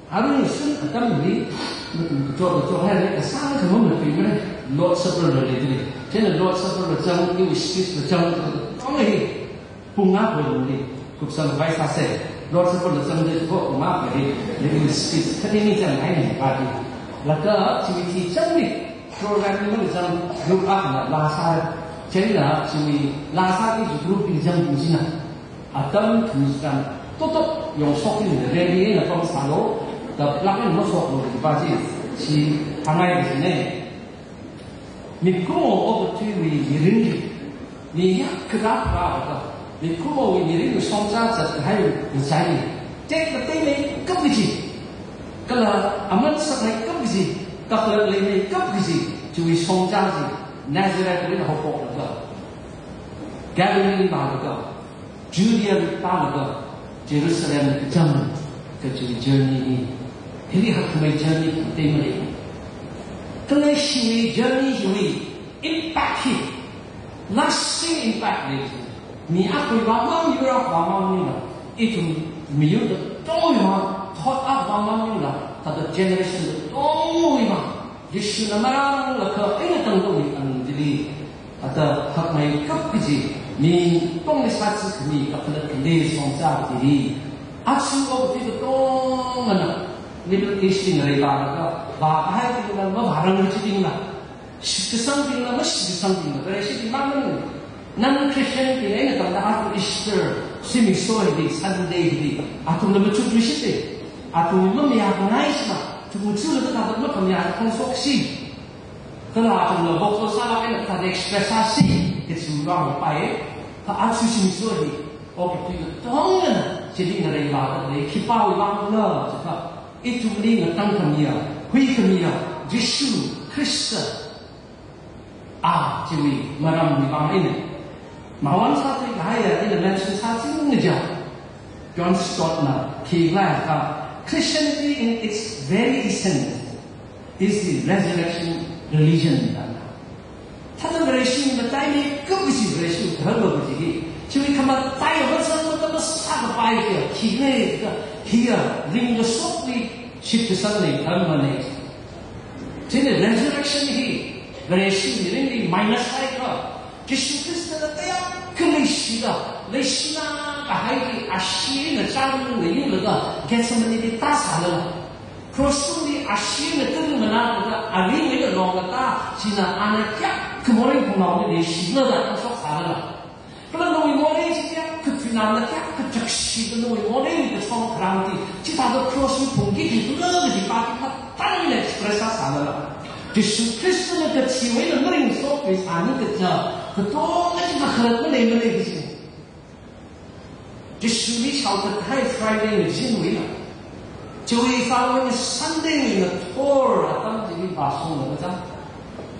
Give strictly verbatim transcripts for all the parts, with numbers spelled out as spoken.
Arui shim atamli, matum kachot kachot haira, kasāng khamam na pimre, Lord Supper la leidalei. Chieina Lord Supper la zang, iwui speech la zang, tong hi, pung nga khui lungli, kupsang vai sāsa. Lord Supper la zangda ko, pung nga khui, iwui speech, khanini zang haini pati. Laga, chiwui chi zangli, program ni mazang, group akha la sā. Chieina, chiwui, la sā ki group bing zang bing china. Atam thumsang, totop yongshok ni ready na pam sālo, da lak ni mashoklo di pa chi, chi hāngngai di ne. Mikumo okathuiwui mirin di, mi yak kara kara ka, mikumowui mirin shongza zathai ni zai ni. Tek na tei meikap kaji, kala aman sāmeikap kaji, kakhalat leimeikap kaji, chiwui shongza chi, Nazareth wui eina haophok laga, Galilee vālaga, Judea vālaga, Jerusalem kachang, kachi journey hi. Hili hakkhamei journey khamatei malei. Kala hiwui journey hiwui impact hi, lasting impact lei. Mi akhui vāmang yura vāmang nila, ithum miyur katongwui vang, thot akha vāmang nila, thāda generation katongwui vang. Jishuna marānglakha eina tangkhamei anung chili, thāda hakmeikap kaji, mi tongli sātsi khami, kakhalat khalei shongza chili, aja okathui katongana, Middle East li ngareivālaga, vākahaibingla, mavārang kaji bingla, shitkasangbingla, mashitkasangbingla, Vareshi bing mang mang. Non-Christian bing eina tangda aja Easter, zimiksho hili, Sunday hili, athumla machukluishit te, athum mamayā khangai shina, thumchula kathāda makhamayā khangshok shi. Kala athumla vocal sālāk eina kathāda express sāsi, kachi vang pai, kha aja zimiksho hi, okathui katongana, chili ngareivāda lei, khipāwui vangla, chikha, ithumli ngatangkhamiya, huikhamiya, Jishu Khrista, a, chiwui maramwui vang eina. Mawon sāthui kahaiya, ina mention sāching ngaja. John Stott na, khi laiakha, Christianity in its very essence is the resurrection religion, da. Thāda Vareshi mataimeikap kaji, Vareshi dharma kaji hi, chiwui khamatai masāmata masākapai kha, khi lei ka, hiya, ringkashokwui shitkasangwui dharma ne. Chieina resurrection hi, Vareshi mirinli minus haiakha, Jishu Khristana kayākha leishida, leishina kahai hi ashee eina chānglei yulaga, Gethsemane li tāsālala, cross tungli ashee eina tungmanālaga, ali eina longkatā china ana kayākha morei phungnaoli leishilala, khangshok sālala. Kala nawui morei chi kayākha khuiphunna kayākha chakshida nawui morei kachon kharang chi, chithāda cross li phungki khalala kaji pa chi mathālāk eina express sāsālala, Jishu Khristana kathiwui eina maringshok mi sāni kaja, katonga chi kakhalat malei malei kaji. Jishuli shaothat kahai Friday ngazin wuila, chiwui following Sunday wuina thor atam chili vāshunglaga zang.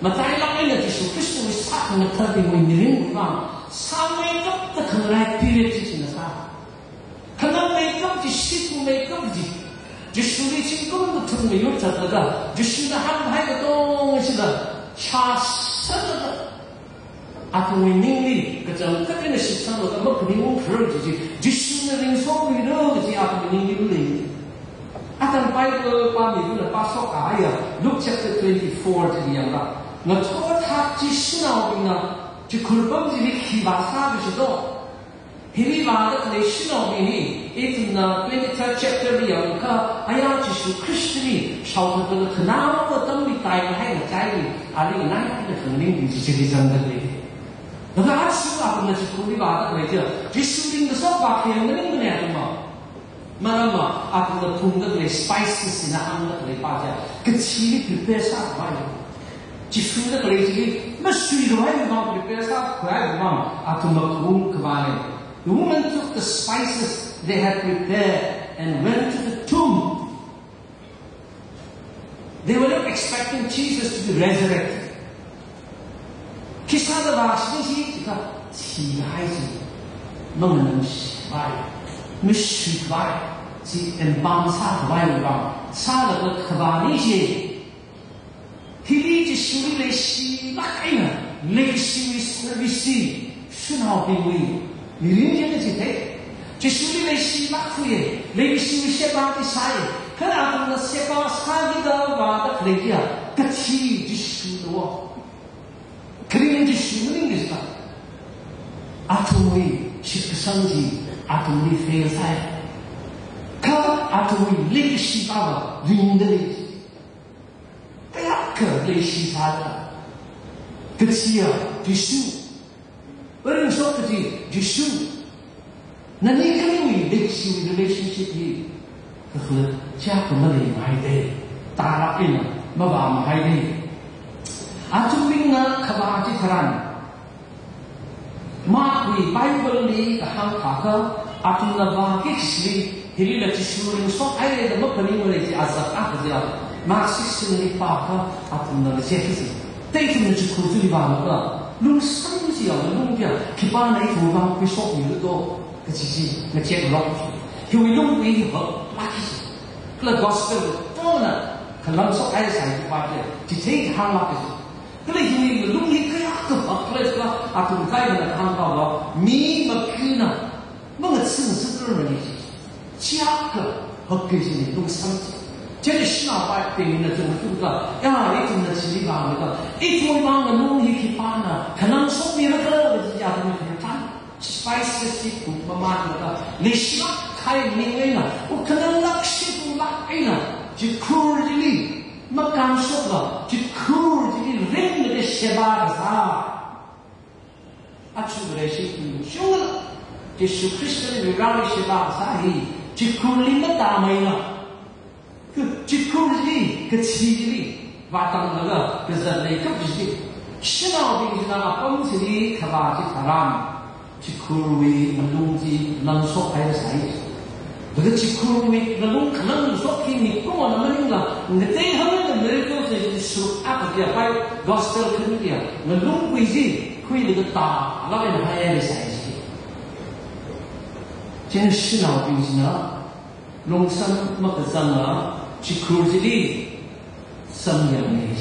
Matailāk eina Jishu Khristawui sākhangathabingwui mirinwui vang, sāmeikapta khangarai period chi china sā. Khanangmeikap chi, shitmeikap chi. Jishuli zingkum kathum miyur zatlaga, Jishuna hāngkahai katonga chila shāsanglaga, athumwui ningli kachangkhat eina shitsanglaga makhaning ungkharar chi chi, Jishuna ringshokluira kaji athumwui ningli malei. Atam Bible pāmida pāshok kahaiya Luke chapter twenty-four chili yangla, ngathor thak chi shanaobingna chikhur pam chili khi vāsā kaji do. Hili vāda khalei shanaobing hi, ithumna twenty-third chapter li yangakha, aya Jishu Khristali shaothatlaga khanaowa atamli taikahai ngachaili, ali nganai eina khanganingbing chi chili zangda lei. Laga athumna chikhurli vāda khalei chiya, Jishu ringkashok vākhayang maningmana athumva. Maramva, athumna phungda khalei spices eina hāngda khalei pa chiya, kathili prepare sākhavai. Jishuna khalei chili masuikhavai vang, prepare sākhavai vang, athumva phungkhavai. The woman took the spices they had prepared and went to the tomb. They were not expecting Jesus to be resurrected. Khisāda vāshini chi, chikha, thikahai chi, manganamshikhavai, masuikhavai, chi embalm sākhavai vang, sālaga khavāni chi. Hili Jishuli leishilāk eina, leishiwui service, shanaobingwui mirin eina chithei. Jishuli leishilāk khuiya, leishiwui sheba chi sāya. Kha athumna seba sākida vāda khalei chiya, kathi Jishuna. Kharing Jishu maningla, athumwui shitkasang chi athumli fail sāi. Kha athumwui leikashi pava ringda lei. Kayākha leishi sāda, kathiya Jishu, ringshok kaji Jishu. Nani khaniwui leikashiwui relationship hi kakhalat chiyākha maleimahai de, tara eina mavāmahai de. Athumbingna khavā chitharan, Markwui Bible li kahāng thākha, athumna vāki kashili, hilila Jishu ringshokhaire da maphaningra chi azak akha jiya. Mark sixteen li pākha, athumna ngachei kaji. Thāda ithumna chikhur chili vālaga, lungsang chiya, lungya, khipāna ithumwui vang khuishokmira do, kaji chi ngacheilāk. Hiwui lungkhui hi haklāk kaji. Kala gospel tongna khalam shokhaisai khipā chi, chithei hānglāk kaji. Kala hiwui lung hi kayākha haklāk khala, athum kaina hāngkhavai, mi makhana mangatsingasakrar mani chi. Chiyākha hak kaji ni lungsang chi. Chieina shanaobingna chungchungda, ya, ithumna chili vālaga, ithumwui vang ngalung hi khipāna khanang shokmira khala kaji athumna khanang. Spices chi kupmamānlaga, leishilāk kahai mi eina, ukhananglāk shitulāk eina, chikhur chili makānshokla, chikhur chili ringlaga sheba kasā. Aja Vareshi kachungkha, Jishu Khristali Vareli sheba kasā hi, chikhurli matāmeila, chikhur chili, kathi chili vātanglaga kazat leikap chi. Shanaobing china apam chili khavā chitharan, chikhurwui ngalung chi langshokhaisai. Laga chikhurwui ngalung khanangshok hi mikumona maningla, ngateihāngda miracle chi suru akha kajiya pai gospel khangateia, ngalungkhui chi khuilaga tālāk eina haihaisai chi. Chieina shanaobing china lungsang makazangla chikhur chili samyangna.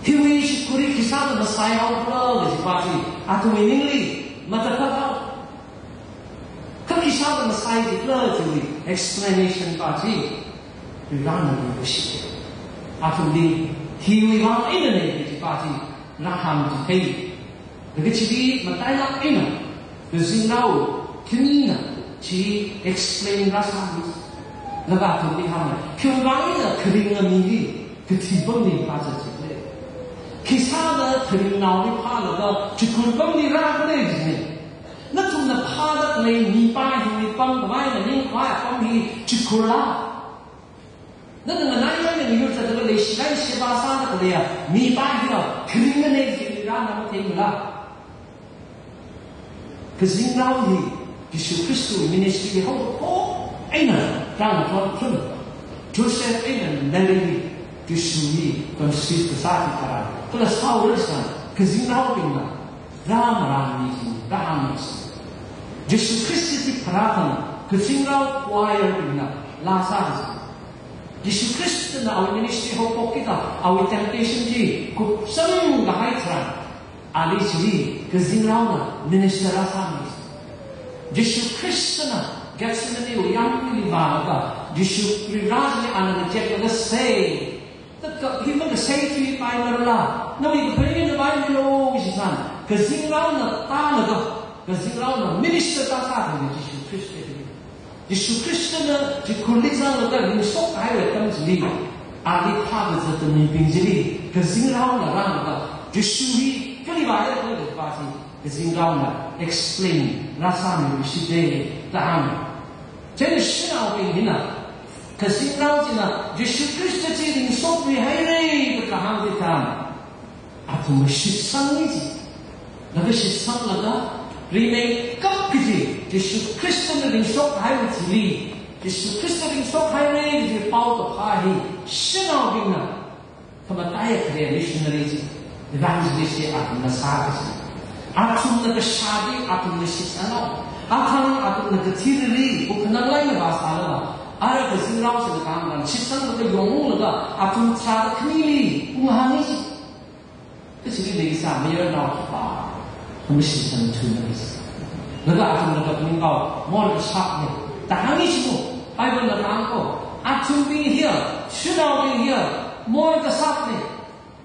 Hiwui chikhur hi khisāda masaihaokhala kaji pa chi, athumwui ningli matakhak hao. Kha khisāda masai jikhala chiwui explanation pa chi, Varena mishi. Athumli hiwui vang einana kaji pa chi, rāhāng chithei. Laga chili matailāk eina, kazingrao khanina chi explain rāsāmi. Laga athumli hānga, khiwui vang eina kharinga mili kathi pamli pazat jikhala. Khisāda kharingnaoli phālaga chikhur pamli rākhala jina. Nathumna phāda khalei mipa hiwui pamkhavai, ningkhavai apam hi chikhurla. Nana nganailaga miyur zatlaga leishilāk eina sheba sāda khaleiya mipa hila kharinga ne jili Varena matheimala. Kazingrao hi Jishu Khristawui ministry haokaphok eina rāngathor thun, Joseph eina Mary li Jishu hi conceive kasā chitharan, kala sāhaora san, kazingraobingna rāmarānmi chi, rāhāngmi chi. Jishu Khrista chi pharāthang, kazingrao choir bingna laa sāki. Jishu Khristana awui ministry haophok kida, awui temptation chi kupsang kahai tharan, ali chili kazingraona minister rāsāmi. Jishu Khristana Gethsemane wui yāmkuili vālaga, Jishu Vareli ana ngacheklaga sei, tatkap hi makasei thuipaimarala, nawui kaphaning eina vaimilu kaji san, kazingraona tālaga, kazingraona minister rāsāki Jishu Khrista hi. Jishu Khristana chikhurli zanglaga ringshok kahaiwui atam chili, ali phākazat mibing chili, kazingraona rālaga, Jishu hi kali vāya khala pa chi, kazingraona explain rāsāmiluishit da hānga. Chieina shanaobing hina, kazingrao china Jishu Khrista chi ringshokmihaira da kahāng chitharan, athumna shitsangmi chi. Laga shitsanglaga, rimeikap kaji, Jishu Khristana ringshok kahaiwui thili, Jishu Khrista ringshok haira kaji paokaphā hi, shanaobingna, khamataiya khare missionary chi, evangelist chi athumna sāki chi. Athumna kashā chi athumna shitsanga. Athang athumna kathi riri, ukhananglāk eina vāsālala, ara kazingrao china kahāng tharan shitsanglaga yongunglaga, athum tharāda khanili unghānga chi. Kachili leisā mayarnao khipā, khamashit changchun na leisā. Laga athumna kaphaning pao, morkashap ne, da hāngi chi mo, Bible na kahāng ko, Athumbing hiya, shanaobing hiya, mor kasāne,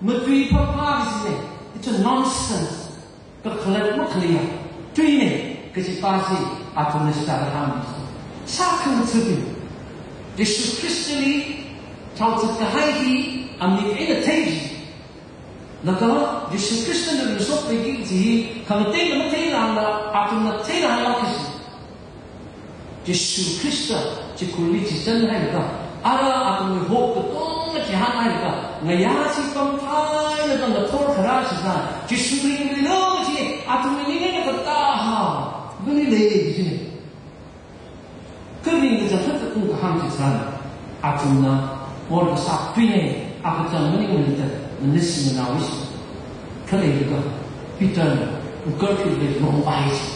matui phapha kajine, it's a nonsense. Kakhalat makhaleiya tuine, kajipa chi athumna chithāda hānga. Sākhangathabing, Jishu Khristali chaothat kahai hi amik eina thei chi, laga Jishu Khristana ringshokpai kaji hi khangateina matheilākla athumna theilāklāk kaji. Jishu Khrista chikhurli chichan hailaga, ara athumwui hope katonga chihān hailaga, ngayā chi pamphailaga ngathor kharā chitharan, Jishu ringluilo kaji athumwui ningli katā ha, mani lei kajine. Kha ringkachang khatta ungkahāng chitharan, athumna mor kasā tuine, akachang maningmana da, manisi manao ishi. Khaleilaga Peterna wukkar phila yongvai chi.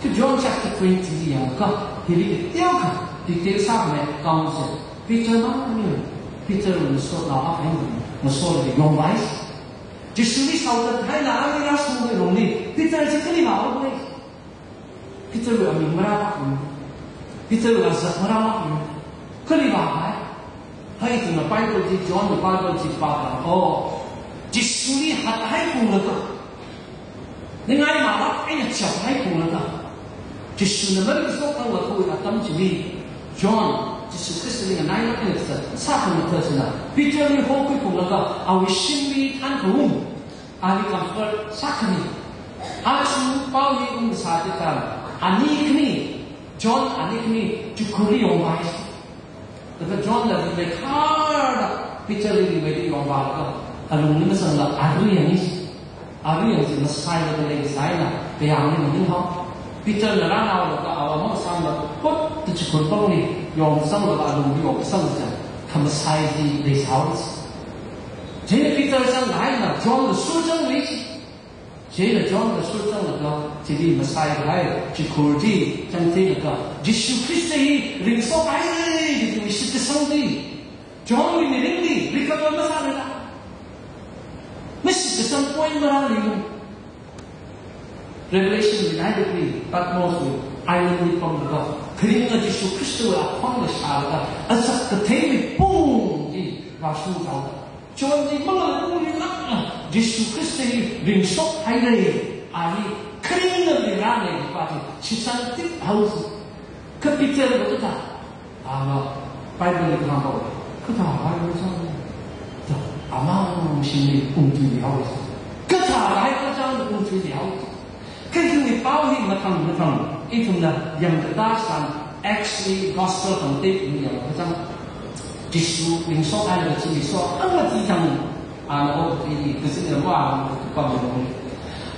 Kha John chapter twenty li yangakha, hili kateokha detail sāmei council. Peter mani, Peter ngasotnao akha eina ngasolaga yongvai chi. Jishuli shaothat haina ali rāshungwui lungli Peter chi kali maovai. Peterwui aming marālākmana. Peterwui azak marālākmana. Kali vāhai? Hai ithumna Bible chi, Johnwui Bible chi pākha, oh, Jishuli hathai phunglaga, ningai malāk eina chaphai phunglaga, Jishuna maringshok khangathawui atam chili, John, Jishu Khristali nganailāk eina sā, sākhangatha china, Peterli hokhui phunglaga, awui shimli thankhaung, ali comfort sākhami. Aja pao hi ungkasā chitharan, ani khani, John ani khani chikhurli yongvai. Laga Johnna ringmeikharda Peterli ringmeida yongvālaga, alungli mazangla arui yangsi. Arui yangsi masailaga leisai eina, kayāngli maninghao. Peterna rānaolaga ava masangla, put da chikhur pangli yongzanglaga alungli yongzang chi, khamasai chi leisai. Chieina Peter zanghaina Johnla shurchang luisi. Chieina Johnla shurchanglaga chili masaihai chikhur chi changtheilaga, Jishu Khrista hi ringshokhaire kajiwui shitkasang chi Johnwui mirinli recover masālala, mashitkasang point marāli. Revelation li nai degree, Patmoswui islandli pamlaga, kharinga Jishu Khristawui akhongla shālaga, azak kathei mipung chi vāshunghaoda, Johnli mangalalākla, Jishu Khrista hi ringshokhaire, ali kharinga Varena kajipa chi shitsang tik haosi. Kha Peterva kathā, ava Bibleli kahāng pao, kathā Bible chang, da, amang shimli ungthuili haosi. Kathā Bible chang ungthuili haosi. Kha hiwui pao hi mathang mathang ithumna yangkatā san, actually gospel context li yangkachang, Jishu ringshokhaira kaji so, amati thang, ana okathuili, kazingramwui kapam lo.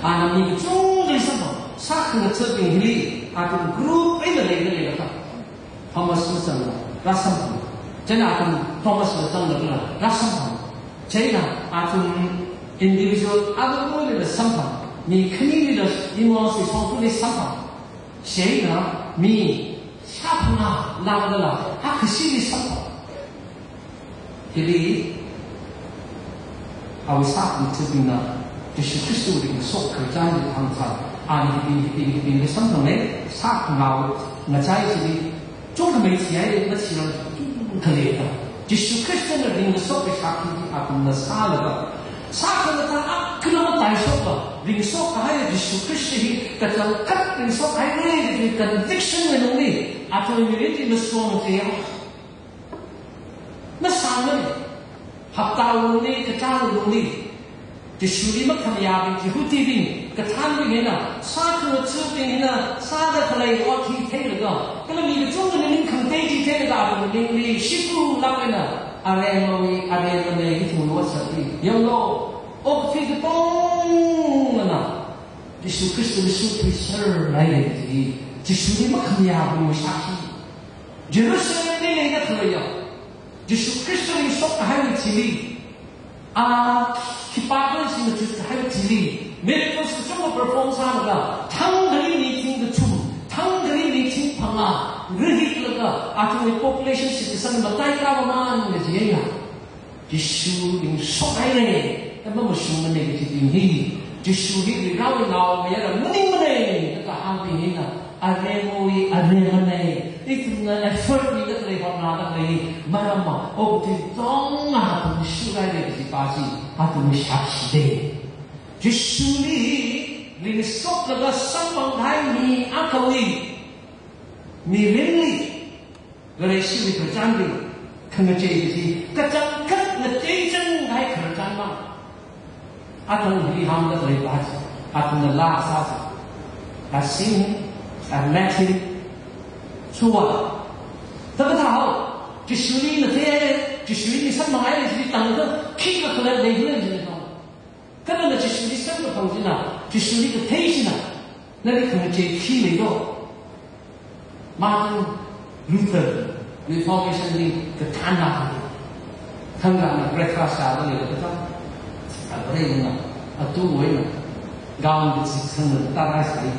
Ana mi kachungkhali samphang, sākhangathabing hili, athum group eina leida leilakha, Thomas mazangla rāsamphang. Chieina athum Thomasla zanglaga rāsamphang. Chieina athum individual athumlila samphang. Mi khanilila Emmauswui shongfali samphang. Chieina mi shāphangā lāngdala akhashili samphang. Hili awui sākhangathabingna Jishu Khristawui ringshok khararchan chi hāngsa, ana hibing hibing hibingli samphangna, sākhangao ngachai chili chungkhamei chihai, machiram khalei da. Jishu Khristana ringkashok kashak hi athumna sālaga, sākhangatha akhala mataishokla, ringshok kahai Jishu Khrista hi kachangkhat ringshokhaire kaji conviction wui lungli, athumwui mirin chi masong chaya. Masāngmana, haptawui lungli, kachāngwui lungli, Jishuli makhamayābing, Jihudibing, kathānbing hina, sākhangathabing hina, sāda khalei ot hi theilaga, kala mi kachungkhana ning khangatei chi theilaga, athumwui ningli shitulāk eina, aremawui aremana hi thumwui otsak hi yanglu, okathui katongana Jishu Khristali shithuiserhaira kaji, Jishuli makhamayābingwui shākhi. Jerusalemli leida khaleiya, Jishu Khrista ringshok kahaiwui thili, a, khipākhala chi machut kahaiwui thili, miracles kachungkha perform sālaga, thangkhali mi thing kachum, thangkhali mi thing phangā rahiklaga, athumwui population shitkasang mataikha mamānna jiyaya. Jishu ringshokhaire, mamashungmana kajibing hi, Jishu hi Varewui Naomayara maningmana da kahāngbing hina, aremawui aremana, Ithumna effort mida khalei, hotnada khalei maramva, okathui katonga athum shurhaira kaji pa chi athum shākhuida. Jishuli ringshoklaga samphang kahai mi akhawui mirinli, Vareshiwui khararchanli khangachei kaji, kachangkhat ngachei chang kahai khararchan mang. Athang hili hāngda khalei pa chi, athangna laa sāsa. I've seen him, I've met him. So what? Thākha thāhao, Jishuli na theihaira, Jishuli samphanghaira, Jishuli tangda khikha khalat leikhala jina thao. Kha nana Jishuli samkaphang china, Jishuli kathei china, nali khangachei khi leilo. Martin Luther Reformation li kathānna. Thangkha na breakfast sāda leida kathā. Apreina, atuwui eina, gown kazip sangda tārai sai.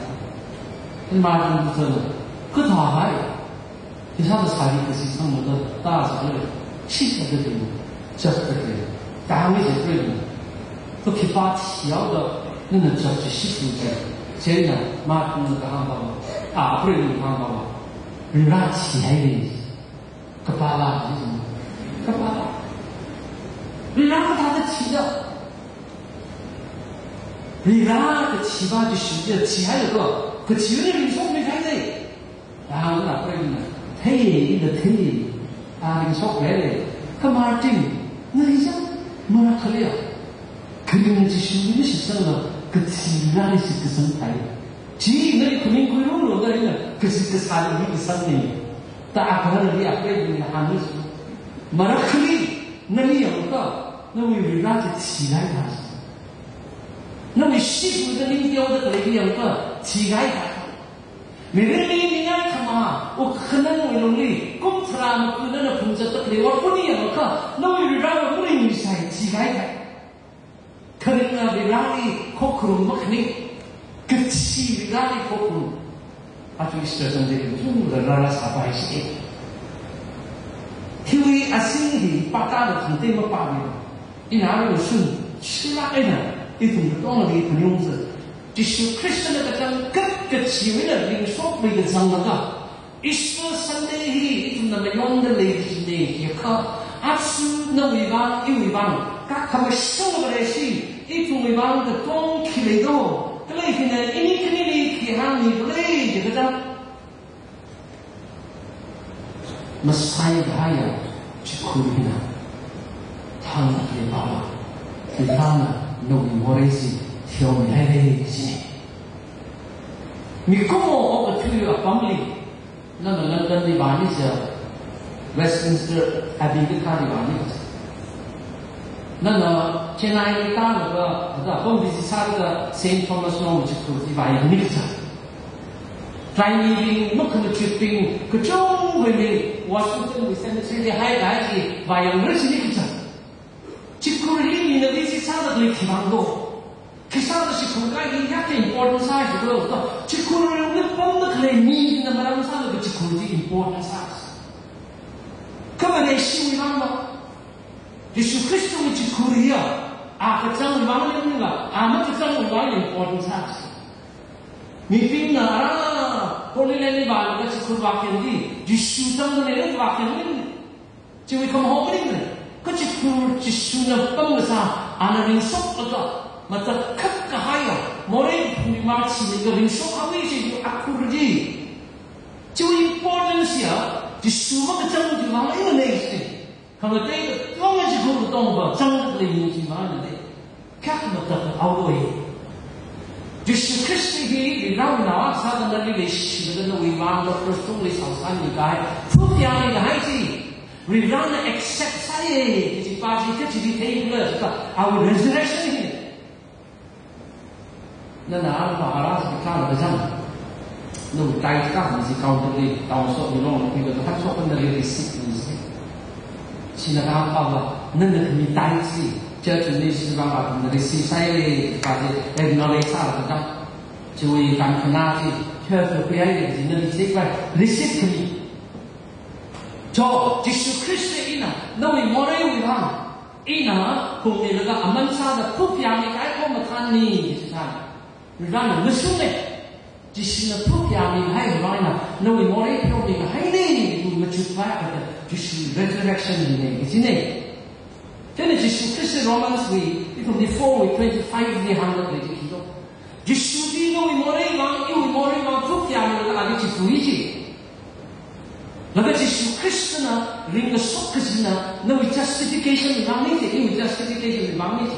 Martin Luther na, kathāhai. Khisāda sari kazip sangda tāsālei. Shitsāda lei. Chapda lei. Tāmi je preina. To khipā thihaoda, nana chap chi shitlu je. Chieina, Martin na kahāng pava. A, preina kahāng pava. Rira thihaira. Kapala, kapala. Rira kathāda thida. Rira kathi pa Jishu chi thihailaga, kathi eina ringshokmi kahai lei. Dang na preina, thei, ina thei. A ringshokhaira. Kha Martin, nali jang, marakhaliya. Kharing Jishuli mashitsangla, kathi rali shitkasang thai. Chi nali khaning khuirumlu da ina, kathi kasāli kasangna. Ta akha nali apreina hāngluisu. Marakhali, nali yangakha, nawui rira chi thihai thā. Nawui shitlu da ning teoda khalei yangakha, thihai thā. Mirinli ningai khama, ukhanangwui lungli, kum tharā maku nana phungzatda khalei war kuni yangakha, nawui rira va maringmi sai thihai thā. Kharingna rirali khokharum makhani, kathi rirali khokharum. Aja Easter Sunday kachungkha rāra sāpai shi. Hiwui asing hi pātāda thangte mapāmi. Ina aruishun, shilak eina, ithum katongali phaningungsa. Jishu Khristana kachangkhat kathi eina ringshokmida zanglaga, Easter Sunday hi ithumna mayonda lei kajina, chiakha, aja nawui vang, iwui vang, kakhamashung Vareshi, ithumwui vang katong khi leido, kala hina ini khanili khi hāngmi khala, chiakha, masai kahaiya chikhur hina, thang le pava, le pava, nawui morei chi theomihaira kajina. Mikumo okathui apamli, nana London li vāni chiakha, Westminster Abbey kathāli vāni chiakha. Nana Chennai li tālaga, ada apam visit sālaga Saint Thomas More chikhur chi vāyangni chiakha. Trainee bing, makhamachutbing, kachungkha mi, Washington wui cemetery li haikahai chi vāyangra chini chiakha. Chikhur hi mina visit sāda khalei khi vang do. Khisāda chikhur kahai hi yākha important sāi chiakha, chikhurli pamda khalei mina maram sālaga chikhur chi important sā. Kha Vareshiwui vang ma, Jishu Khristawui chikhur hiya, a kachangwui vang maningla, a makachangwui vang important sā. Mibingna ara Holy Land li vālaga chikhur vākhen chi, Jishu zangda leilala vākhen chi. Chiwui khamahao maningmana. Kha chikhur Jishuna pam kasā, ana ringshoklaga, matakhak kahaiya, morei phungli machinilaga ringshok haowa chi akhur chi. Chiwui importance ya, Jishu makachang chi vang eina lei chi. Khangatei katonga chikhur katongva zangda lei mi chi vang eina lei. Kayākha matakhak haowa. Jishu Khrista hi, Varewui nao akha sāda nali leishilaga nawui vangla krushli saosangmi kahai, phut yangmi kahai chi, Varena accept sāya, kaji pa chi, kachi chi theikhala, kha awui resurrection hi. Nana arva ara si kala kazang. Nawui tithe kha mi chi counter li, township li long, mi kha thang shok nali receipt mi si. China kahāng pava, nana khami tithe chi, church li si vang a nali receive sāya, pa chi acknowledge sālaga, chiwui kankhana chi, church li khuiya chi nali check pai, receipt khami. Cho, Jishu Khrista ina, nawui moreiwui vang, ina, phungmilaga aman sāda phut yangmi kahai khomathānna, chi sā. Varena mashunga. Jishuna phut yāmihai vang eina, nawui morei pheomihaira, machut vai kajida, Jishu resurrection hi lei kajina. Chieina Jishu Khrista Romans wui, ithumli four wui twenty-five li hāngda lei chi khi do. Jishuli nawui morei vang, iwui morei vang phut yāmilaga ali chithuiya ji. Laga Jishu Khristana ringkashok kajina, nawui justification vangna ji, iwui justification vangna ji.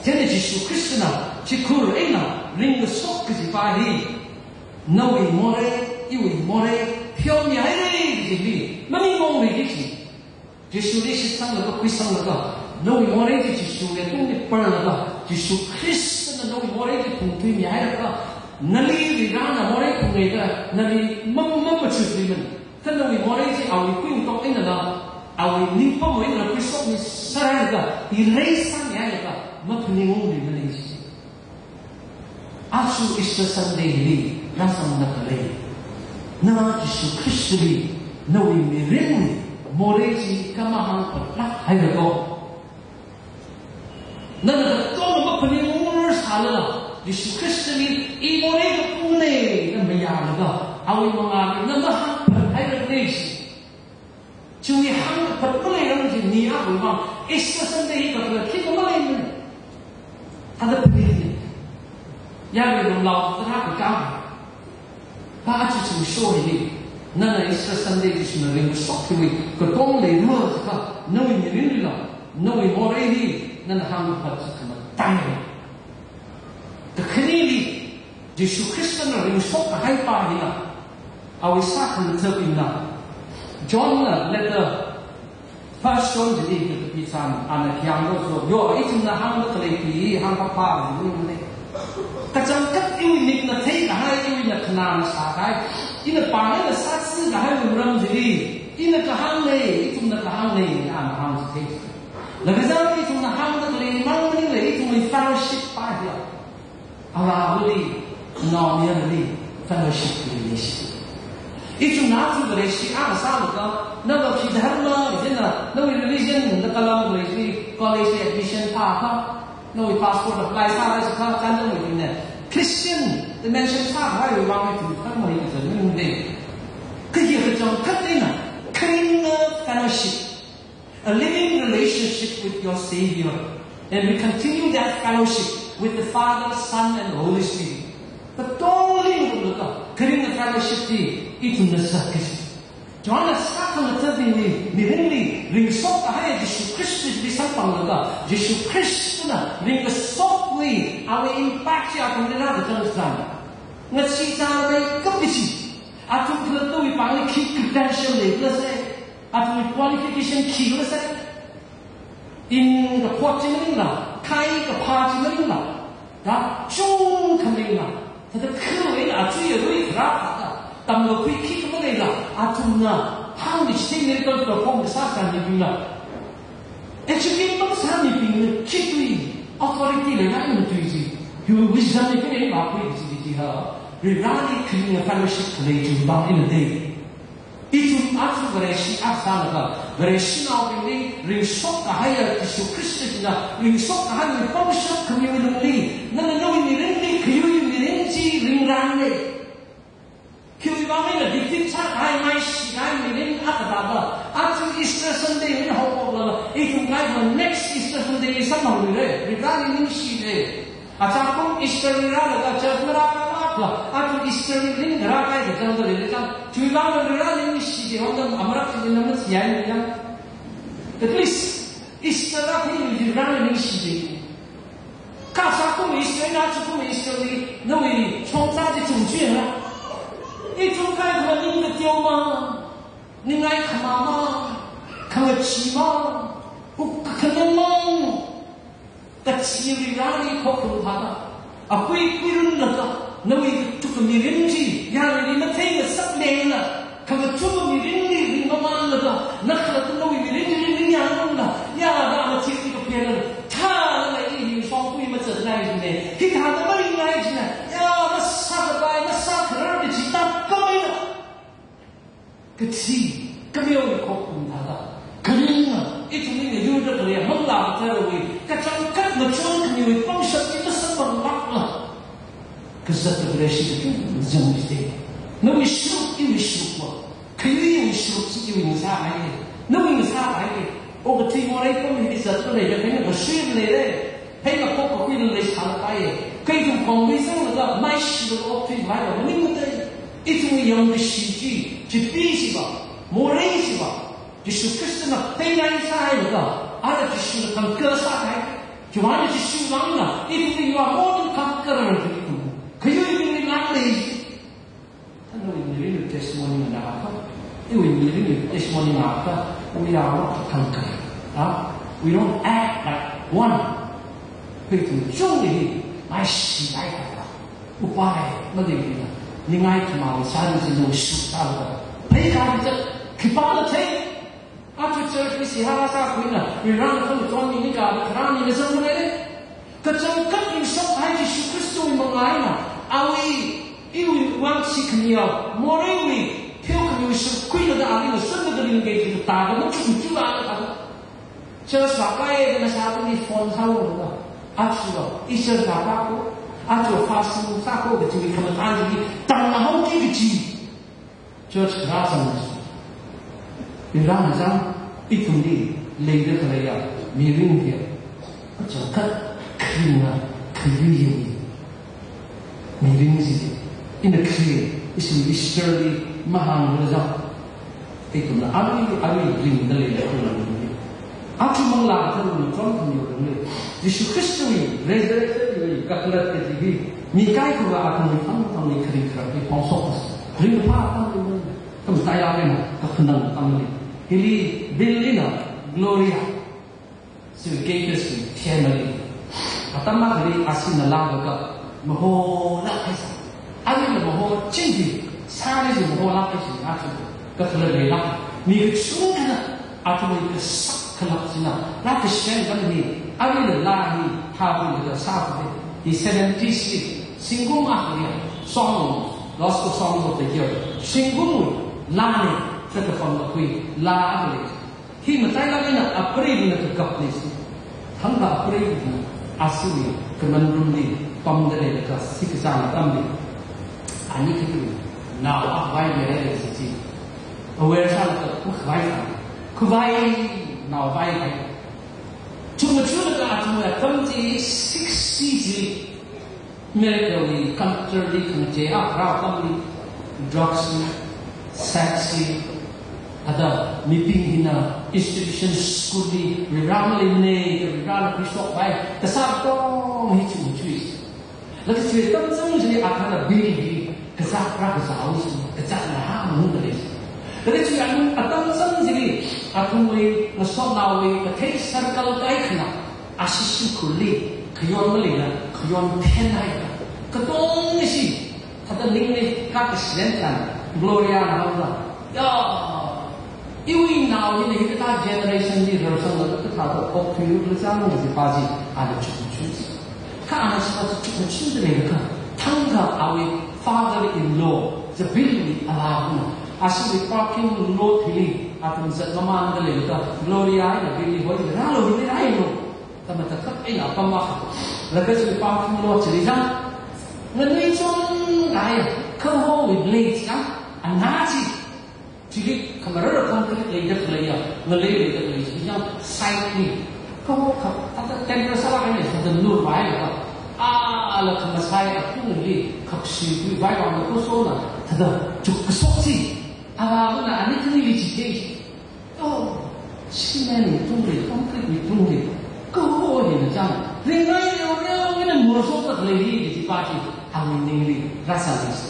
Chieina Jishu Khristana chikhur eina ringkashok kajipa hi, nawui morei, iwui morei pheomihaira kajili, mamingong ri ki ji. Jishuli shitsanglaga, khuisanglaga, nawui morei chi Jishu ngatungli parlaga, Jishu Khristana nawui morei chi phungthuimihailaga, nali Varivarana morei phunghaida, nali mam-, mamachutluimana. Kha nawui morei chi awui kuingatok einala, awui ningpam einala khuishokmiserhailaga, erase sāmihailaga, maphaningungluimana ji. Aja Easter Sunday li rāzangda khalei, na Jishu Khristali nawui mirinwui morei chi kha mahāngphatlāk haira ko. Nana katonga maphaningungra sālala, Jishu Khristali i morei kapuna da mayālaga, awui mangāli na mahāngphat haira ko ji. Chiwui hāngphat maleirang ji, mi akhawui vang Easter Sunday hi kakhalat khikha maleimana. Thāda phaningna. Yarui lumlao tarākha kha. Kha aja chi show hili, nana Easter Sunday Jishuna ringkashok hiwui katong leira jiakha, nawui mirinlila, nawui morei hi nana hāngphat chi khamataina. Kakhaneli, Jishu Khristana ringshok kahaipa hina, awui sākhangathabingna. Johnna letter, First John chili kapi chān, ana khi hānglo so, yo, ithumna hāngda khalei hi hāngkapā maningmana. Kachangkhat iwui mikna theikahai, iwui eina khanāna shākahai, ina pāngna sāsi kahaiwui maram chili, ina kahāngna, ithumna kahāngna, ana hāng chithei. Laga zang ithumna hāngda khalei mang maningla, ithumwui fellowship pa hiya. Aruili, naomayarali fellowship leishi. Ithumna aja Vareshi akha sālaga, nawui khi dharma, ithumna, nawui religion, na kalam leishi, college admission phākha, nawui passport apply sālaga kha, kandamwui ne. Christian dimension sākhavai vang ithum khamahai kachangkhat maningmana. Kaji kachangkhat eina, kharinga fellowship. A living relationship with your Savior. And we continue that fellowship with the Father, Son, and Holy Spirit. Katongli lunglaga, kharinga fellowship hi ithumna sāki. Johnna sākhangathabingli, mirinli, ringshok kahai Jishu Khristali samphanglaga, Jishu Khristana ringkashokwui, awui impact chi athumli rākachang zang. Ngachee chāmeikap chi. Athum khalattawui pāngli khi credential leikhala sai. Athumwui qualification khikhala sai. In kaphok chi maningla, khai kaphā chi maningla, da chungkha maningla, thāda khalei aja yarui kharā thāda, tamlakhui khikha maleila, athumna hāngmi chithei miracle perform kasā sāmibingla. Educate masāmibingna khitui authority leina ina tui ji. Wisdom li khalei makhui ji ji ha. Rirani kharinga fellowship khalei chi bang ina dei. Ithum aja Vareshi akha sālaga, Vareshinaobingli ringshok kahaiya Jishu Khrista china ringshok kahaiya pangshap khamiwui lungli, nana nawui mirinli khayui mirin chi ringrānle. Khiwui vang eina defeat sākahai, maishi kahai mirin akha thāda, aja Easter Sunday eina haophoklaga, ithum kaikhana next Easter Sunday li samphangluira, Varivarali ningshira. Achakum Easter li rālaga church marākhala, aja Easter li ringkharā kai kachangda leilakha, chiwui vang Varivarali ningshida, hondam amarak chi ina machiyai ni yang. At least, Easter rākahai Varivarali ningshida. Kha achakum Easter eina achakum Easter li, nawui chongza chi chungchuyanga. Ithum kaikhana ning kateo mang, ningai khamā mang, khangachee mang, uk kakhanang mang. Kachi Varivarali khorum thāda, akui kuirun thāda, nawui kachuk mirin chi, yaruili matheingasak lengla, kha kachuk mirinli ringmamān thāda, na khalatta nawui mirin chi ringyanungla, yada mathei kaphela, thālala i hi shongkui mazatngai jina, hithāda maringai jina, ya masākapai, masākharar kaji ta kamaina. Kachi, kamiwui khorum thāda. Kharinga, ithumli ngayurda khalei, manglā kathara wui, kachangkhat machon khamiwui pangshap chi masamphang makla. Kazat khalei shi kachungkha zangda lei. Nawui sharuk, iwui sharuk va. Khayuiwui sharuk chi iwui ngasāhai. Nawui ngasāhai. Okathui morei pam hili zatda leida, kha ina kashuida leira. Phei makop kakhui leisālapai. Kha ithum khongwui zanglaga maishilaga okthuivai va maningmatei. Ithumwui yangkashi chi, chipee chi va, morei chi va, Jishu Khristana peingai sāhailaga, ara Jishuna conquer sāhai. Chiwuivang Jishu vangna, ithumli you are more than conqueror. Khayuibingli lāng lei. Nawui mirinwui testimony nganāakha, iwui mirinwui testimony nganāakha, we are not conqueror. Ha? We don't act like one. Kha ithum chungli hi, maishilāk eina, upai maleimana, ningai khamāwui sāda zingda shuksālaga, pheikāda zat, khipāla thei. Aja church li seihā sākhuina, Varivarana khamachon mi nikha, kharā mi ngasang malei. Kachangkhat ningshokhai Jishu Khristawui mangā eina, awui, iwui vang shikhamiya, moreiwui, pheokhamiwui shimkhurda ali ngasangda ringki kaji kathāda machukmachukla kathāda. Church vāpai da ngasāda mi phone sāhaoda. Aja, i church vāpa ko, aja fasting sāko kaji mi khamathān chi, tamnahaoki kaji. Church kharā zangsi. Varivarana zang, ithumli leida khaleiya mirin hiya, kachangkhat kharinga khayuiya mirin chi. Ina khare, ishi Easter li mahāngla zang, ithumna arui, arui ringda leida khalei mirin. Aja manglā katharuina chon khamiya rungli, Jishu Khristawui resurrection wui kakhalat kaji hi, mi kaikhava athumwui phangphangli kharing kharakli phongshok kasa. Ringphā athumwui, khamatailāk eina kakhanang athumli. Hili Bill lina Gloria, Sir Gaiters wui family. Atam akhali ashina lākaka, maholāk eina sā. Aruila maho chingdi, sāli chi maholāk eina sā, aja kakhalat leilāk. Mi kachungkhana, athumwui kasak khalap china, rākashen khamani, aruila laa hi, hāphuilaga sāphuda. Hi seventies li, zingkum akhali, song, gospel songs of the year. Zingkumwui laa ni, sāda pamlakhui, laa akhali. Hi matailāk eina apreivana kakapli chi. Thangkha apreivana ashiwui common room li pamda leilaga sākazā atamli, ani khikhui nao akhavai leira chi chi. Aware sālaga khavai kha. Khavai nao vai kha. Chungmajalaga athumwui atam chi sixty chi. America wui culture li khangachei akha rāpamli, drugs li, sex li, ada mibing hina institution school li, Varivara maleimana, Varivara khuishokvai, kasā katonga hi chungchui. Laga chiwui atam chang chili athana Bill hi, kazā rākazāhaosi, kazāna hāngda lei. Laga chiwui atam, atam chang chili, athumwui, ngasotnaowui, kathei circle kaikhana, ashi shimkhurli, khayon maleila, khayon phenhai. Katonga chi, thāda ningli, kha kashilen tharan, Gloria na hāngda. Ya, iwui nao hina hikathā generation li rarsanglaga kathāda okthuilu khala chang kaji pa chi, ana chukmajala. Kha ana chila chukmajala leilakha, thangkha awui father-in-law, the Bill wui alaa hina, ashiwui parking lot hili, athum zat mamānda leilakha, Gloria eina Bill hi hoirālu hili rālu. Tamatakhak eina apam akha. Laga chi parking lot chili zang. Nganui chongai, kahowui lei zang. Ana chi. Chili khamarar concrete leida khaleiya. Ngalei leida khalei chi zang side li. Kaho kha, ata temporary sālāk eina sāda nurvai laga. Ala khamasai atungli, khapshi khuivai vang na kosona. Thāda, chuk kasok chi. Avāvana ani khanili chi kei. Oh, cement wui tungli, concrete wui tungli, kaho hina zang, ringai leoreo eina morshokda khalei hi, kaji pa chi, awui ningli rāsālei si.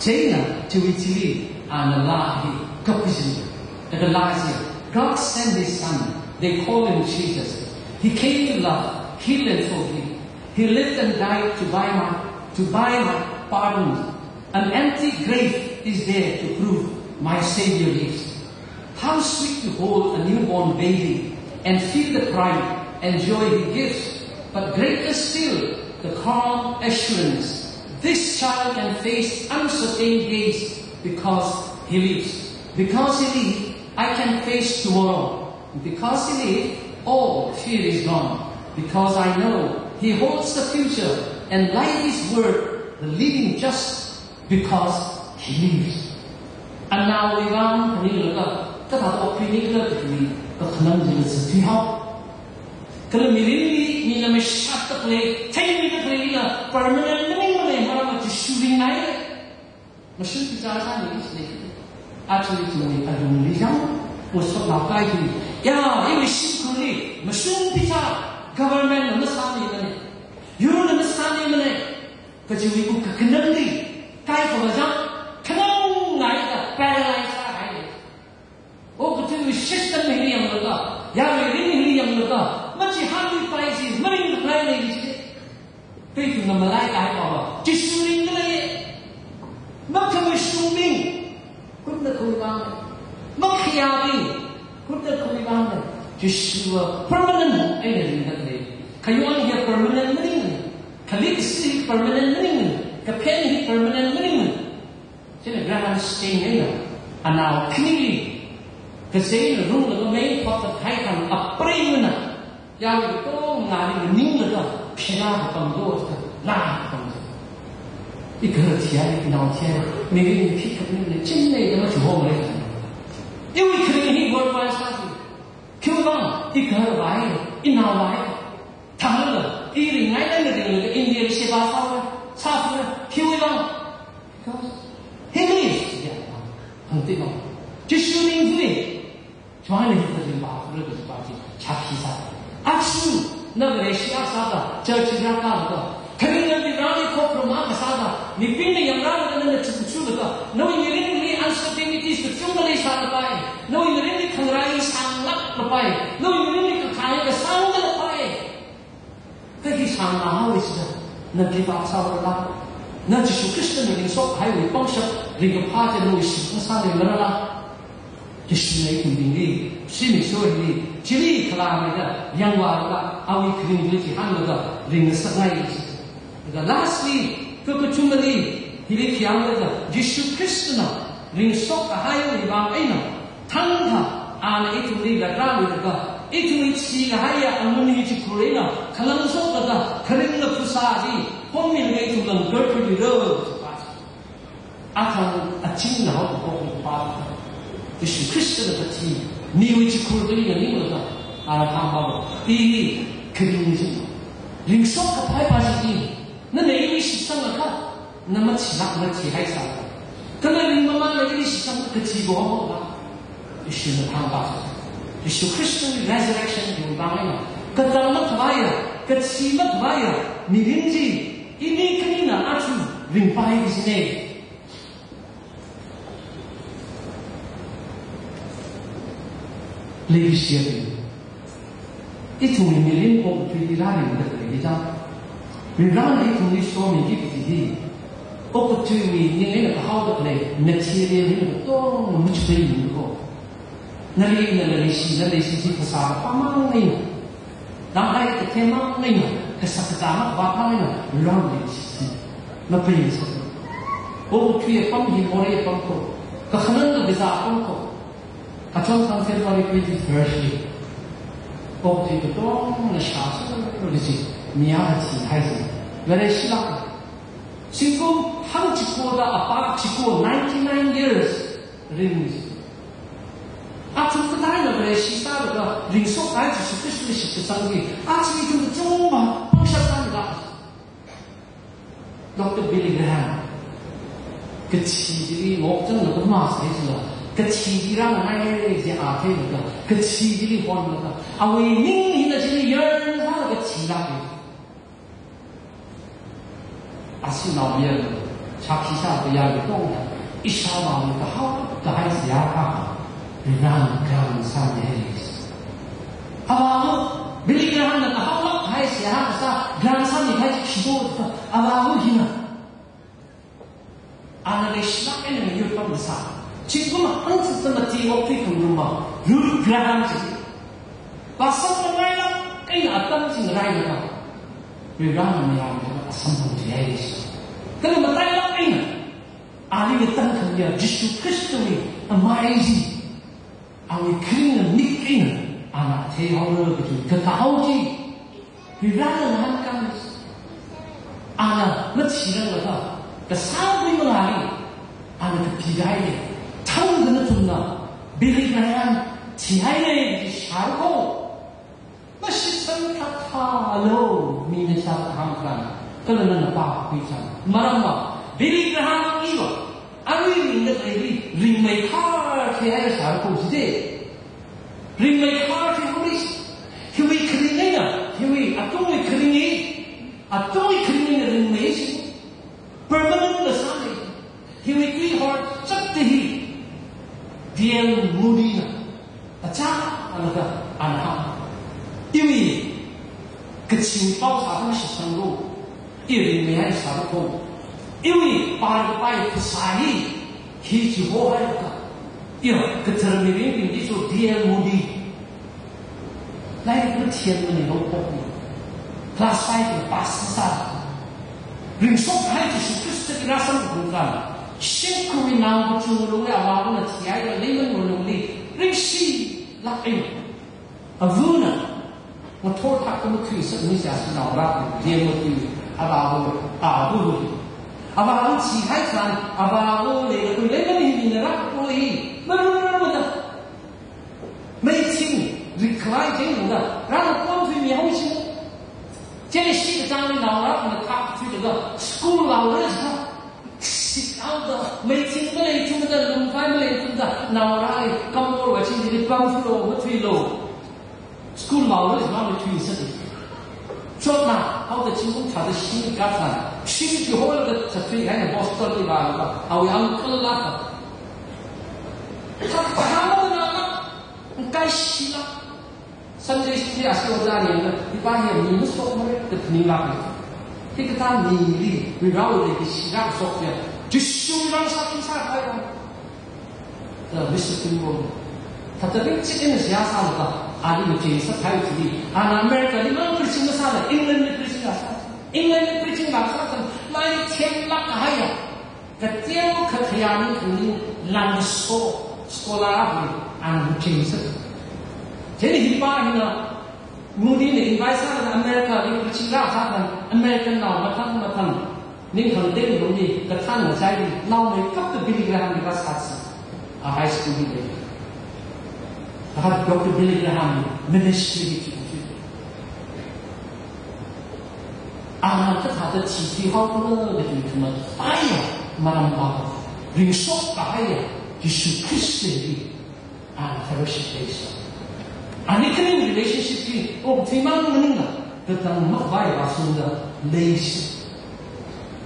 Chieina, chiwui chili, ana laa hi, kapkachin. Laga laa chi, "God sent his son, they call him Jesus. He came to love, heal and forgive. He lived and died to buy my, to buy my pardon. An empty grave is there to prove my Savior lives." How sweet to hold a newborn baby and feel the pride and joy he gives, but greater still, the calm assurance this child can face uncertain days because he lives. Because he lives, I can face tomorrow. Because he lives, all fear is gone. Because I know he holds the future and life is worth living just because he lives. Anaowui vang khaninglaga, kathā okthuiningla kathā kakhanang jila zathuihao. Kala mirinli, mina mashatda khalei, theimida khaleila, permanent maningmana, maramva Jishu ringngai. Mashun pichā sāni ishi lei. Aja ithumwui alungli jang, masot laokai hi. Ya, iwui shimkhurli, mashun pichā, government na masāmimana. Yurna masāmimana. Kajiwui kakhanangli, kaikhava jang, khanangngaida paralyze sāhai. Okathuiwui system hili yanglaga, yarui ring hili yanglaga, machihānluipai chi, maringkhavai lei chi. Kha ithumna malaikahai pava, Jishu ringda lei. Makhamashungbing, khutna khavai vang. Makhayābing, khutna khavai vang. Jishuva permanent eina ringda lei. Khayon hi permanent maning. Khaliksi permanent maning. Kaphen hi permanent maning. Chieina Graham Staines eina, anao khanili, kazeina runglaga mei phokta thai khan apreimanna, yarui katongana ninglaga, phira kapam do, la kapam do. Igahar thihai, inao thihai, mirin phikapnimana, chimnei da machuhomlei. Iwui kharing hi worthwhile sāsi. Khiwuivang, igaharvai, inaovai. Thangla, i ringngai eina ringlaga India li sheba sāra, sāra, khiwuivang. Because he lives, ya, hāngti no. Jishu ringzui. Chwang hi karing ba, kura kaji ba chi, chaphi sā. Achu, na Malaysia sāda, church rākalaga, kharing na Vareli khokharuma kasāda, mibingna yangrālaga nana chukchulaga, nawui mirinli uncertainties kachungkha leisālapai, nawui mirinli khangarai sānglāklapai, nawui mirinli kakhai kasānglāklapai. Kha hi sāngahaowa sida, na give up sāhaora. Na Jishu Khristana ringshok kahaiwui pangshap, ringkaphā chi nawui shim masāleimara. Jishuna ithumbingli, shimi soili, chili khalāmeida, yangvālaga, awui kharingli chihānlaga, ringngasakngai chi. Laga lastly, kakathumali, hili khayānglaga, Jishu Khristana ringshok kahaiwui vang eina, thangkha, ana ithumli latrāluilaga, ithumwui thikahaiya amun hi chikhur eina, khalangshok laga, kharing laphusā chi, pommilaga ithum langkar phaliro, chi pa chi. Athang achingna haokaphok pa. Jishu Khristana kathi, miwui chikhur tali nganinglaga, ana hāngpava, i hi kharing chi. Ringshok kaphai pa chi i, nana ili shitsangakha, na mathilāk mathihai sā. Kha na ringmamānla ili shitsang kathi bohola. Jishuna hāngpa. Jishu Khristawui resurrection wui vang eina, katang makhavaiya, kathi makhavaiya, mirin chi, ini khanina achu ringpai kajina. Leikashiyabing, ithumwui mirin okathuili rāringda khalei hi chang. Varena ithumli somiki kaji hi, okathuiwui ning eina kahaoda khalei, material eina katonga machukleimana ko. Nali eina nali shi, nali shi chi phasā pamang eina, nang ai kathemang eina, kasak katā makhavātmang eina, Vareli shi, mapai sa. Okathui apam hi morei apam ko, kakhanang kakazā apam ko. Kachon Sunday February twenty-first li, okathui katongana shāsur kaji chi, mi akha thihai chi, Vare shilāk. Zingkum hangchikoda apa chiko ninety-nine years ringmi. Athum kathāna Vare shisālaga ringshok kahai Jishu Khristali shitkasang chi, aja ithum kachungkha pangshap sāda. Doctor Billy Graham, kathi chili ngokchanglaga masai chila, kathi chi rānganaiya chi a theilaga, kathi chili honlaga, awui ning hina chili yearn sālaga thilāka. Ashi naomayara, shākhi sāda yarui katongana, ishāvāli kahao kahai seihā akha, Varena grant sāmihaira. Avāva, Billy Grahamna kahaolāk kahai seihā kasā grant sāmikahai chi khi bo, avāva hina. Ana leishilāk eina ngayurpam kasā. Zingkum hangchitta mati okthui khangarumva, Ruth Graham chi. Vāsamphanglaga, eina atam chi ngarailaga, Varena mayāmida asamphang chihai chi. Kala matailāk eina, ali ngatangkhamiya Jishu Khristawui amai chi, awui kharingna mik eina ana theihaora kaji kakahao chi, Varena ngahānkān. Ana mathiranglaga, kasāngwui mangāli, ana kapidai le, thangda nathumna, Billy Graham thihaire kaji shārakho. Mashitsang thāthālo, mina shākahāng khan, kala nana pākhui chang. Maramva, Billy Graham iva, arui ringda khalei ringmeikhar thihaira shārakho jide. Ringmeikhar thihaora, hiwui kharing eina, hiwui atungwui kharing hi, atungwui kharing eina ringmei shi. Permanent kasā lei. Hiwui tuihor chapda hi D L Moody na achālaga ana hāng. Iwui kachiwui pao sāda mashitsanglu. I ringmeihai shārakho. Iwui pārkapai phasā hi, hi chihohailaga. Iyo, kathar miringbing chi so D L Moody. Lairik mathemana haophoka. Class five na pass sā. Ringshok kahai Jishu Khristali rāsamkaphang khan, shimkhurwui nao kachungkha lungli avāvana thihaida leiman ngalungli ringshilāk eina, avana ngathor thakta mathuingasakmi, chieina naorā D L Moody, avāva, avāva. Avāva thihai khan, avāva leilakha leiman hi mina rākapoi, marurmada. Meiching, rikhalai ching da, rāna pon thuimi haoshi. Chieina shikatangli naorāna thak thuilaga, school laora jiakha, sit out da, meiching maleithumada, lungvai maleithumada, naorāli, kamor va ching chili pam thulo, mathuilo. School laora jiakha mathuisāda. Chotna, haoda zingkum thāda shim kashā. Shim chiholaga zatthui kahai Boston li vālaga, awui uncle lāka. Thāda hāngda na, kaishila. Sunday school li ashi ojā ni na, ipā hi mi masokmara da phaninglāka. Hikathā mili, Varewui leikashi rāshokya. Jishu rāsā khisā kaya. The Mister Kimball. Thāda ringchik eina seihā sālaga, ali machei sākahai chili. Ana America li mang preaching masāla, England li preaching sā. England li preaching sā sākhan, lai themlāk kahaiya. Kateo kathayā ningkhangli lan so, scholar hi, ana machei sā. Chieina hipā hina, Moody na invite sālaga America li preaching rāsā khan, American nao mathang mathang. Ningkhang teng lungli, kathān ngachaili, naomeikapta Billy Graham li vāsāsi. A high school li lei. Akha Doctor Billy Graham ministry hi chi chi. Ana kathāda chi chi haokhala kaji thumna, paiya, maramva, ringshok kahaiya, Jishu Khrista hi. Ana fellowship leishi. Ani khaning relationship hi, o, thimang maningla, katang makhavai vāshungda leishi.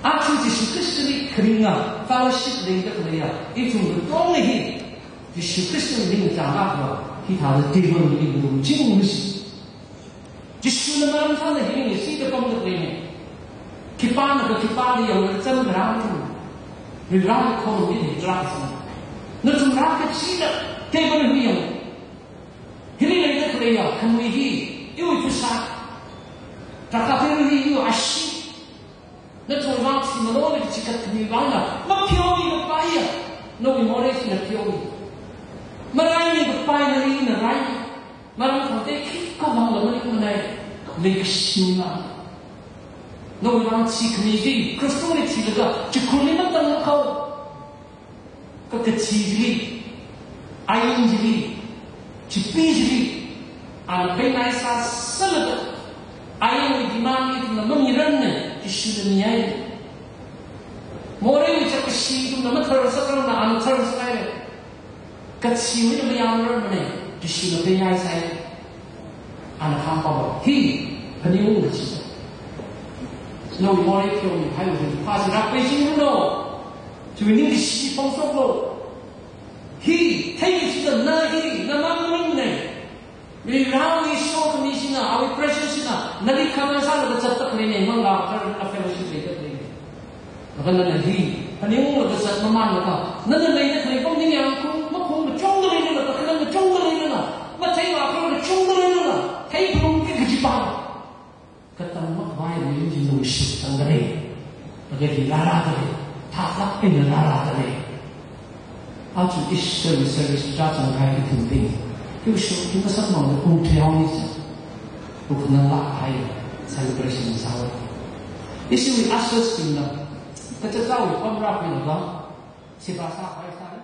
Aja Jishu Khristali kharinga fellowship leida khaleiya, ithum katongna hi, Jishu Khristali ningchāngakva, hithāda table li ngarumchinglushi. Jishuna maram sāda hi ningli sida pamda leine. Khipāna ka khipāli yangda zangda rang. Rirang khon mi ni rang sāna. Nathum rākachida, table hi yang. Hili leida khaleiya, khanui hi, iwui phasā. Rākapheru hi, iwui ashee. Nathumwui vang thimalo kachi kathumwui vangna, mapheomi kapaiya, nawui morei china pheomi. Maraimi kapai nali ina rai. Maram khangatei khikha vangla maningmanei, leikashina. Nawui vang thikhami chi, Khristali thilaga, chikhurli matangkhao. Kakathi chili, ain chili, chipi chili, ana peinai sāsālaga, ainwui demand hi ithumna mamirarmana, Jishuna mihai. Moreiwui chākashi ithumna matharsāngararmana, ana tharsāngaira. Kathiwui mayāmrarmana, Jishuna peinai sāi. Ana hāngpapa, hi, phaningungda chi. Nawui morei pheomi kahaiwui phasā rāpei chinglu. Chiwui ningkashi phongsoklu. Hi, theikachida na hi, na mang maningmanei. Varewui sokhami china, awui presence china, nali cover sālaga zatda khaleine, manglā kar a fellowship leida khaleine. Laga nana hi, phaningunglaga zat mamānlaga, nana leida khalei pam ningyāng kung, makhung kachungkha leilala, kakhalan kachungkha leilala, matheila kachungkha leilala, theiphalungki kajipa. Katang makhavai mirin chi nawui shitsangda lei. Laga hi rārāda lei, thāklāk eina rārāda lei. Aja Easter service chāzang kahai ithum bing, kyu shu, kyu kasāmang ungtheihaowa chi. Ukna lāk hai celebration sāwa. Ishiwui ushers bingna, kachichāwui pamrābingla, siva sāpai sā,